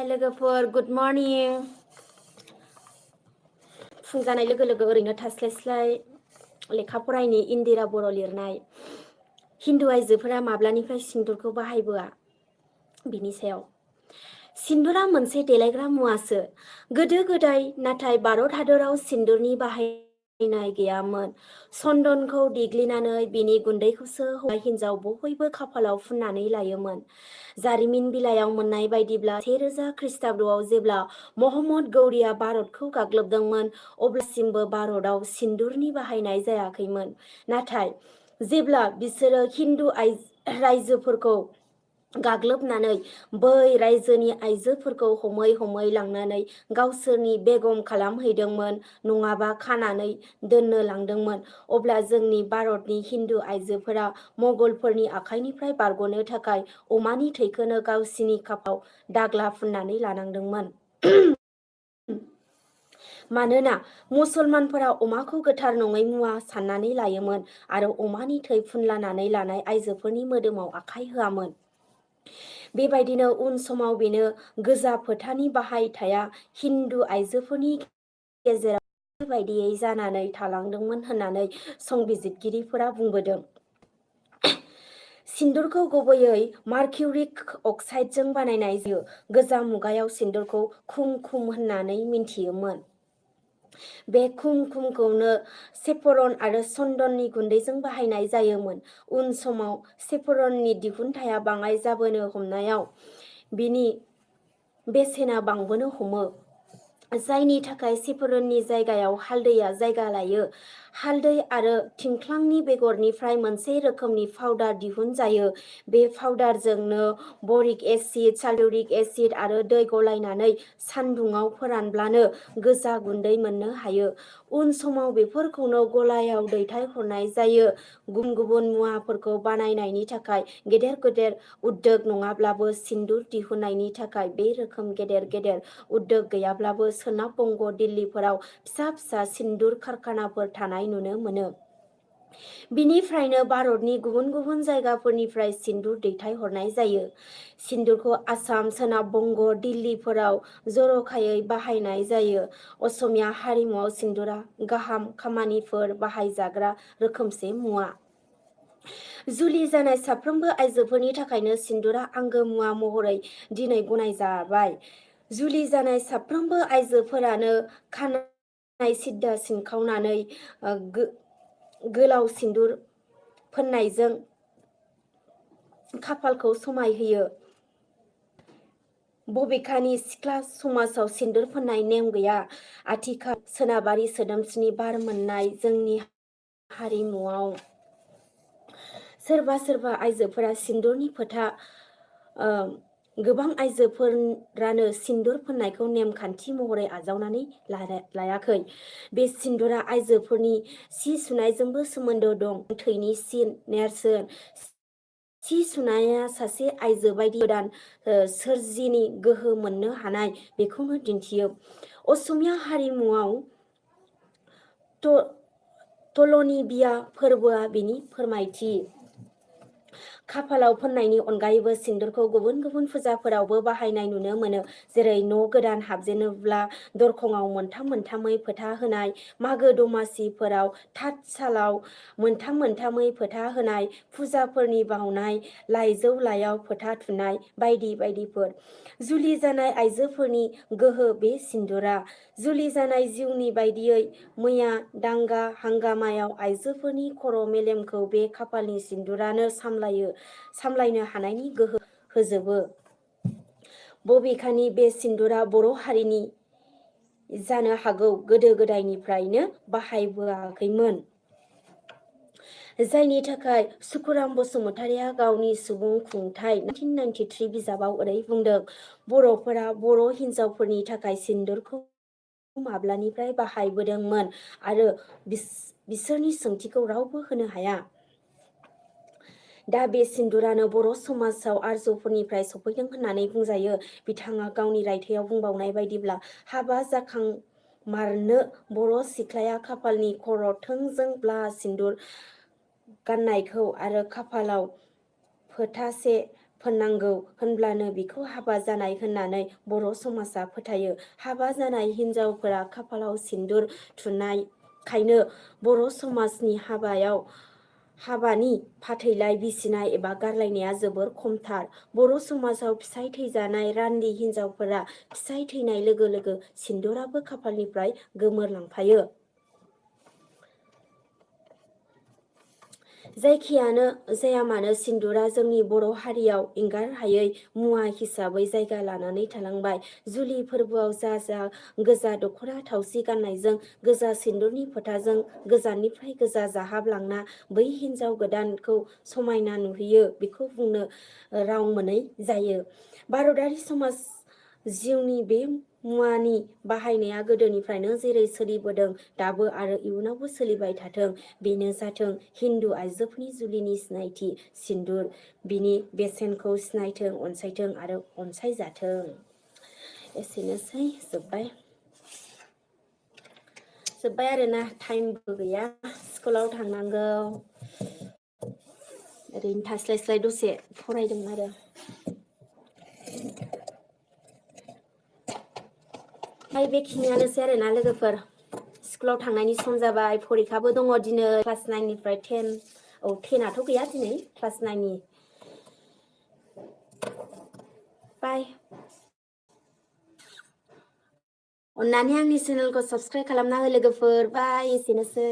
लोगोफोर good morning फुं जानाय लोगो लोगो ओरैनो थास्लायस्लाय लेखा फरायनि इन्दिरा बर' लिरनाय हिन्दु आइजोफोरा माब्लानिफ्राय सिन्दुरखौ बाहायबोआ बिनि सायाव सिन्दुरा मोनसे देलायग्रा मुवासो गोदो गोदाय नाथाय भारत हादराव सिन्दुरनि बाहायनाय गैयामोन चन्दनखौ देग्लिनानै बिनि गुन्दैखौसो हौवा हिन्जाव बयबो खाफालाव फुननानै लायोमोन जारिमिन बिलाइयाव मोननाय बायदिब्ला 3000 खृष्टाब्दआव जेब्ला महम्मद गौरीया भारतखौ गाग्लोबदोंमोन अब्लासिमबो भारतआव सिन्दुरनि बाहायनाय जायाखैमोन नाथाय जेब्ला बिसोरो हिन्दु रायजोफोरखौ गाग्लोबनानै बै रायजोनि आइजोफोरखौ हमै हमै लांनानै गावसोरनि बेगम खालामहैदोंमोन नङाबा खानानै दोननो लांदोंमोन अब्ला जोंनि भारतनि हिन्दु आइजोफोरा मंगलफोरनि आखाइनिफ्राय बारग'नो थाखाय अमानि थैखौनो गावसिनि खाफाव दाग्ला फुननानै लानांदोंमोन मानोना मुसलमानफोरा अमाखौ गोथार नङै मुवा साननानै लायोमोन आरो अमानि थै फुनलानानै लानाय आइजोफोरनि मोदोमाव आखाइ होआमोन बेबायदिनो उन समाव बेनो गोजा फोथानि बाहायथाया हिन्दु आइजोफोरनि गेजेराव बायदियै जानानै थालांदोंमोन होननानै संबिजिरगिरिफोरा बुंबोदों सिन्दुरखौ गुबैयै मार्किउरिक अक्साइडजों बानायनाय जायो गोजाम मुगायाव सिन्दुरखौ खुम होननानै मिन्थियोमोन बे खुमखौनो सेफरन आरो चन्दननि गुन्दैजों बाहायनाय जायोमोन उन समाव सेफरननि दिहुनथाया बाङाय जाबोनो हमनायाव बिनि बेसेना बांबोनो हमो जायनि थाखाय सेफरननि जायगायाव हालदैया जायगा लायो हालदै आरो थिंख्लांनि बेगरनिफ्राय मोनसे रोखोमनि पाउडार दिहुनजायो बे पाउडारजोंनो बरिक एसिड सालफ्युरिक एसिड आरो दै गलायनानै सान्दुङाव फोरानब्लानो गोजा गुन्दै मोननो हायो उन समाव बेफोरखौनो गलायाव दैथायहरनाय जायो गुबुन गुबुन मुवाफोरखौ बानायनायनि थाखाय गेदेर गेदेर उद्योग नङाब्लाबो सिन्दुर दिहुननायनि थाखाय बे रोखोम गेदेर गेदेर उद्योग गैयाब्लाबो सोनाब बंग दिल्लीफोराव फिसा फिसा सिन्दुर कारखानाफोर थानाय नुनो मोनो बिनिफ्रायनो भारतनि गुबुन गुबुन जायगाफोरनिफ्राय सिन्दुर दैथायहरनाय जायो सिन्दुरखौ आसाम सोनाब बंग दिल्लीफोराव जर'खायै बाहायनाय जायो असमिया हारिमुआव सिन्दुरा गाहाम खामानिफोर बाहायजाग्रा रोखोमसे मुवा जुलि जानाय साफ्रोमबो आइजोफोरनि थाखायनो सिन्दुरा आंगो मुवा महरै दिनै गनायजाबाय जुलि जानाय साफ्रोमबो आइजोफोरानो खानाय सिद्दा सिनखावनानै गोलाव सिन्दुर फोननायजों खाफालखौ समायहोयो बबेखानि सिख्ला समाजाव सिन्दुर फोननाय नेम गैया आथिखाल सोनाबारि सोदोमस्रिनि बार मोननाय जोंनि हारिमुआव सोरबा सोरबा आइजोफोरा सिन्दुरनि फोथा गोबां आइजोफोरानो सिन्दुर फोननायखौ नेमखान्थि महरै आजावनानै लायाखै बे सिन्दुरा आइजोफोरनि सि सुनायजोंबो सोमोन्दो दं थैनि सिन नेरसोन सि सुनाया सासे आइजो बायदि गोदान सोरजिनि गोहो मोननो हानाय बेखौनो दिन्थियो असमिया हारिमुआव तलनि बिया फोरबोआ बिनि फोरमायथि खाफालाव फोननायनि अनगायैबो सिन्दुरखौ गुबुन गुबुन फुजाफोरावबो बाहायनाय नुनो मोनो जेरै न' गोदान हाबजेनोब्ला दरखंआव मोनथामै फोथा होनाय मागो दमासिफोराव थाथसालाव मोनथामै फोथा होनाय फुजाफोरनि बावनाय लाइजौ लाइयाव फोथा थुनाय बायदि बायदिफोर जुलि जानाय आइजोफोरनि गोहो बे सिन्दुरा जुलि जानाय जिउनि बायदियै मैया दांगा हांगामायाव आइजोफोरनि खर' मेलेमखौ बे खाफालनि सिन्दुरानो सामलायनो हानायनि गोहो होजोबो बबेखानि बे सिन्दुरा बर' हारिनि जानो हागौ गोदो गोदायनिफ्रायनो बाहायबोआखैमोन जायनि थाखाय सुकुराम बसुमतारिया गावनि सुबुं खुंथाइ 1993 बिजाबाव ओरै बुंदों बर'फोरा बर' हिन्जावफोरनि थाखाय सिन्दुरखौ माब्लानिफ्राय बाहायबोदोंमोन आरो बिसोरनि सोंथिखौ रावबो होनो हाया दा बे सिन्दुरानो बर' समाजाव आर्यफोरनिफ्राय सफैदों होननानै बुंजायो बिथाङा गावनि रायथाइयाव बुंबावनाय बायदिब्ला हाबा जाखांमारनो बर' सिख्लाया खाफालनि खर' थोंजों सिन्दुर गाननायखौ आरो खाफालाव फोथासे फोननांगौ होनब्लानो बिखौ हाबा जानाय होननानै बर' समाजा फोथायो। हाबा जानाय हिन्जावफोरा खाफालाव सिन्दुर थुनायखायनो बर' समाजनि हाबानि फाथैलाय बिसिनाय एबा गारलायनाया जोबोर खमथार। बर' समाजाव फिसाय थैजानाय रान्दि हिन्जावफोरा फिसाय थैनाय लोगो लोगो सिन्दुराबो खाफालनिफ्राय गोमोरलांफायो। जायखियानो जाया मानो सिन्दुरा जोंनि बर' हारियाव एंगार हायै मुवा हिसाबै जायगा लानानै थालांबाय। जुलि फोरबोआव जा गोजा दख'ना थावसि गाननायजों गोजा सिन्दुरनि फोथाजों गोजाननिफ्राय गोजा जाहाबलांना बै हिन्जाव गोदानखौ समायना नुहैयो बेखौ बुंनो राव मोनै जायो। भारतारि समाज जिउनि बे मुवानि बाहायनाया गोदोनिफ्रायनो जेरै सोलिबोदों दाबो आरो इयुनावबो सोलिबाय थाथों। बेनो जाथों हिन्दु आइजोफोरनि जुलिनि सिनायथि सिन्दुर। बिनि बेसेनखौ सिनायथों, अनसायथों आरो अनसायजाथों। एसेनोसै जोब्बाय आरोना, टाइमबो गैया, स्कुलाव थांनांगौ। ओरैनो थास्लायस्लाय दसे फरायदों आरो। बेखिनियानोसै आरोना लोगोफोर, स्कुलाव थांनायनि सम जाबाय, फरिखाबो दङ दिनै क्लास 9 निफ्राय 10। औ 10आथ' गैया दिनै, क्लास 9नि। बाय। अन्नानै आंनि चेनेलखौ साबस्क्राइब खालामना हो लोगोफोर। बाय, एसेनोसै।